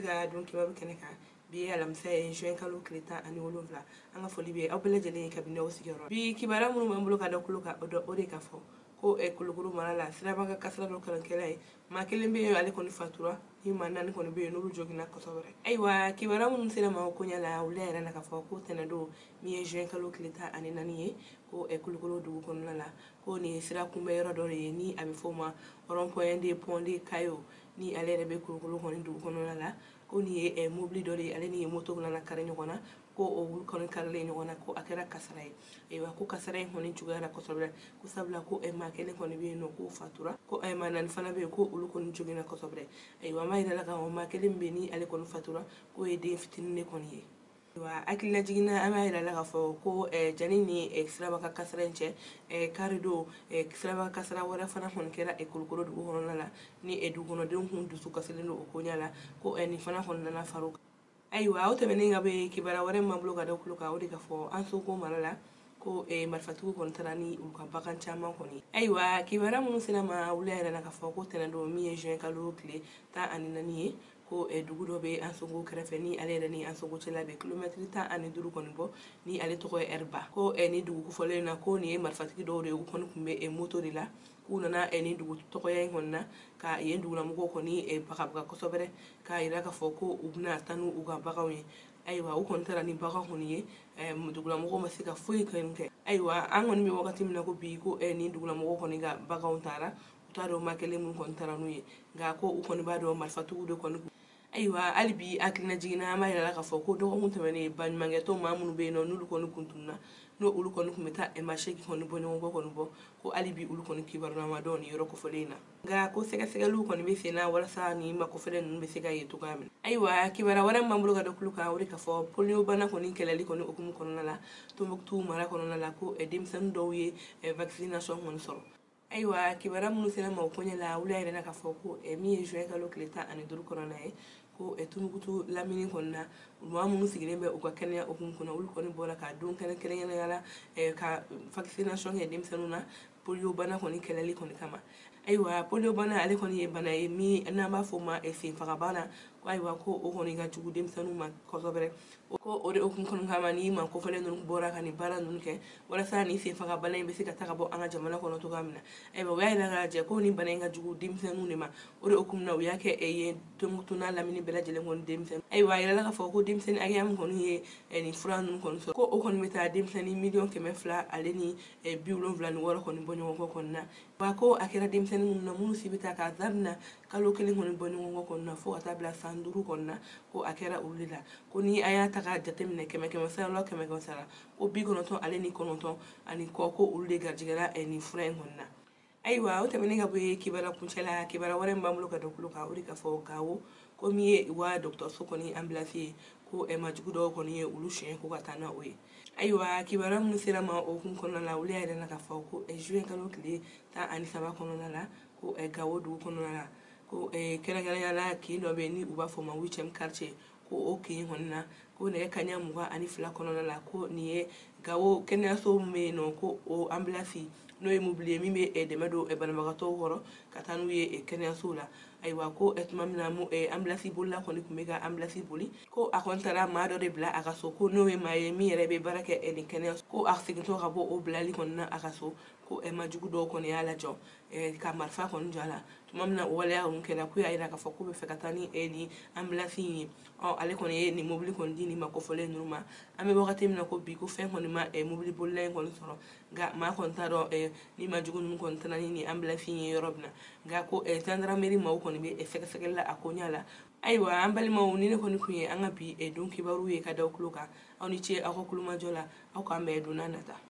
Actu ka don kibaru kɛnɛ kan. Bi ye alamisa ye, juin kalo tile 17. An ka foli bɛ aw bɛɛ lajɛlen ye kabini aw sigiyɔrɔ. Bi kibaruya minnu b'an bolo ka da tulo kan, o dɔ o de ka fɔ ko Kulukoro mara la, siraba ka kasara dɔ kɛra yen. Maa kelen bɛ yen, ale kɔni fatura, ni maa naani kɔni bɛ yen, n'olu joginna kosɛbɛ. Ayiwa, kibaruya minnu sera ma o koɲɛ la, olu yɛrɛ na k'a fɔ ko tɛnɛndon min ye juin kalo tile 14 ye, ko Kulukoro dugu kɔnɔna la, ko nin ye sira kunbɛ yɔrɔ dɔ de ye ni a bɛ fɔ o ma rond-point de pont de Kayo, ni ale yɛrɛ bɛ Kulukoro kɔni dugu kɔnɔna la, ko nin ye mobili dɔ de ye, ale ni moto nana kari ɲɔgɔn na, ko o kɔni karilen ɲɔgɔn na, ko a kɛra kasara ye. Ayiwa, ko kasara in kɔni juguyara kosɛbɛ, ko sabula ko maa kelen kɔni bɛ yen nɔ, k'o fatura, ko maa naani fana bɛ yen, ko olu kɔni joginna kosɛbɛ. Ayiwa, an b'a yira la k'a fɔ maa kelen bɛ yen ni ale kɔni fatura, k'o ye den fitinin de kɔni ye. Ayiwa, hakililajigin na, an b'a yira la k'a fɔ ko jani ni siraba ka kasara in cɛ, kari don, siraba kasara wɛrɛ fana kɔni kɛra Kulukoro dugu kɔnɔna la, ni dugukɔnɔdenw kun dusu kasilen don o koɲɛ la, ko nin fana kɔni nana far'o kan. Ayiwa, o tɛmɛnen ka bɔ yen, kibaruya wɛrɛ min b'an bolo ka da tulo kan, o de ka fɔ Ansongo mara la, ko marifatigiw kɔni taara ni u ka bagan caman kɔni. Ayiwa, kibaruya minnu sera ma wula yɛrɛ la k'a fɔ ko tɛnɛndon min ye juin kalo tile 14 ye, ko dugu dɔ bɛ Ansongo kɛrɛfɛ, ni ale yɛrɛ ni Ansongo cɛla bɛ kilomɛtiri 15 kɔni bɔ, ni ale tɔgɔ ye Ɛriba, ko ni dugu kofɔlen na, ko nin ye marifatigi dɔw de ye, u kɔni tun bɛ moto de la, k'u nana nin dugu tɔgɔya in kɔni na ka yen dugulamɔgɔw kɔni bagabaga kosɛbɛ, k'a yira k'a fɔ ko u bɛna taa n'u ka baganw ye. Ayiwa, u kɔni taara ni bagan kɔni ye, dugulamɔgɔw ma se ka foyi kɔni kɛ. Ayiwa, an kɔni bɛ wagati min na ko bi, ko nin dugulamɔgɔw kɔni ka baganw taara, u t'a dɔn maa kelen mun kɔni taara n'u ye, nka ko u kɔni b'a dɔn marifatigiw de kɔni. Ayiwa, hali bi hakilina jiginna, an b'a yira la k'a fɔ ko dɔgɔkun tɛmɛnen, baɲumankɛtɔn maa minnu bɛ yen nɔ, n'olu kɔni kun tununna, n'o olu kɔni tun bɛ taa maa 8 kɔni bɔ ɲɔgɔn kɔ kɔni bɔ, ko hali bi olu kɔni kibaruya ma dɔn nin yɔrɔ kofɔlen in na, nka ko sɛgɛsɛgɛliw kɔni bɛ sen na walasa nin maa kofɔlen ninnu bɛ se ka ye cogoya min na. Ayiwa, kibaruya wɛrɛ min b'an bolo ka da tulo kan, o de ka fɔ polio bana kɔni kɛlɛli kɔni hukumu kɔnɔna la, Tombouctou mara kɔnɔna la, ko denmisɛnnin dɔw ye vaccination kɔni sɔrɔ. Ayiwa, kibaruya minnu sera ma o koɲɛ la, wula yɛrɛ na k'a fɔ ko min ye juin kalo tile 15 kɔnɔna ye, ko Tumukutu lamini kɔni na, maa minnu sigilen bɛ u ka kɛnɛya hukumu kɔnɔ, olu kɔni bɔra ka don kɛrɛnkɛrɛnnenya la ka vaccination kɛ denmisɛnninw na polio bana kɔni kɛlɛli kɔni kama. Ayiwa, polio bana, ale kɔni ye bana ye min n'an b'a fɔ o ma senfagabana. Ko ayiwa, ko o kɔni ka jugu denmisɛnninw ma kosɛbɛ. Ko o de hukumu kɔni kama ni maa kofɔlen ninnu bɔra ka nin baara ninnu kɛ walasa ni senfagabana in bɛ se ka taga bɔ an ka jamana kɔnɔ cogoya min na. Ayiwa, u y'a yira k'a jɛ ko ni bana in ka jugu denmisɛnninw de ma, o de hukumu na u y'a kɛ yen Tombouctou n'a lamini bɛɛ lajɛlen kɔni denmisɛnnin. Ayiwa, a yirala k'a fɔ ko denmisɛnnin hakɛya min kɔni ye nin fura ninnu kɔni sɔrɔ, ko o kɔni bɛ taa denmisɛnnin 276 000 kɔni bɔ ɲɔgɔn kɔ kɔni na. Wa ko a kɛra denmisɛnnin minnu na, minnu si bɛ taa k'a daminɛ kalo 1 kɔni bɔ ɲɔgɔn kɔ kɔni na fo ka taa bila san 5 kɔni na, ko a kɛra olu de la. Ko ni an y'a ta k'a jateminɛ, kɛmɛ kɛmɛ sara la, kɛmɛ kɛmɛ sara, ko 99 ani kɔ, ko olu de garijɛgɛra nin fura in kɔni na. Ayiwa, o tɛmɛnen ka bɔ yen, kibaruya kuncɛ la, kibaruya wɛrɛ min b'an bolo ka da tulo kan, o de ka fɔ Gawo, ko min ye wa dɔgɔtɔrɔso kɔni ambulance ye, ko majugu dɔw kɔni ye olu suɲɛ ko ka taa n'a o ye. Ayiwa, kibaruya minnu sera ma o hukumu kɔnɔna la, olu y'a yira k'a fɔ ko juin kalo tile 13 kɔnɔna la, ko Gawo dugu kɔnɔna la, ko kɛrɛnkɛrɛnnenya la, kin dɔ bɛ yen ni u b'a fɔ o ma huitième quartier, ko o kin kɔni na, ko nɛgɛ kanɲɛ 22 kɔnɔna la, ko nin ye Gawo kɛnɛyaso min bɛ yen nɔ, ko o ambulance, n'o ye mobili ye min bɛ dɛmɛ don banabagatɔw kɔrɔ ka taa n'u ye kɛnɛyaso la. Ayiwa, ko tuma min na ambulance bolila kɔni tun bɛ ka ambulance boli, ko a kɔni taara maa dɔ de bila a ka so, ko n'o ye maa ye min yɛrɛ bɛ baara kɛ nin kɛnɛyaso, ko a segintɔ ka bɔ o bilali kɔni na a ka so, ko majugu dɔw kɔni y'a lajɔ ka marifa kɔni jɔ a la. Tuma min na o waleya ninnu kɛra, ko y'a jira k'a fɔ k'u bɛ fɛ ka taa ni nin ambulance in ye. Ɔ, ale kɔni ye nin mobili kɔni di nin ma kofɔlen ninnu ma. An bɛ wagati min na ko bi, ko fɛn kɔni ma mobili bolila in kɔni sɔrɔ, nka maa kɔni t'a dɔn ni majugu ninnu kɔni taara ni nin ambulance in ye yɔrɔ min na, nka ko gendarmerie maaw kɔni bɛ sɛgɛsɛgɛli la a koɲɛ la. Ayiwa, an balimaw, ni ne kɔni tun ye an ka bi don kibaru ye ka da tulo kan. Aw ni ce aw ka kulomajɔ la. Aw k'an bɛn don n'a nata.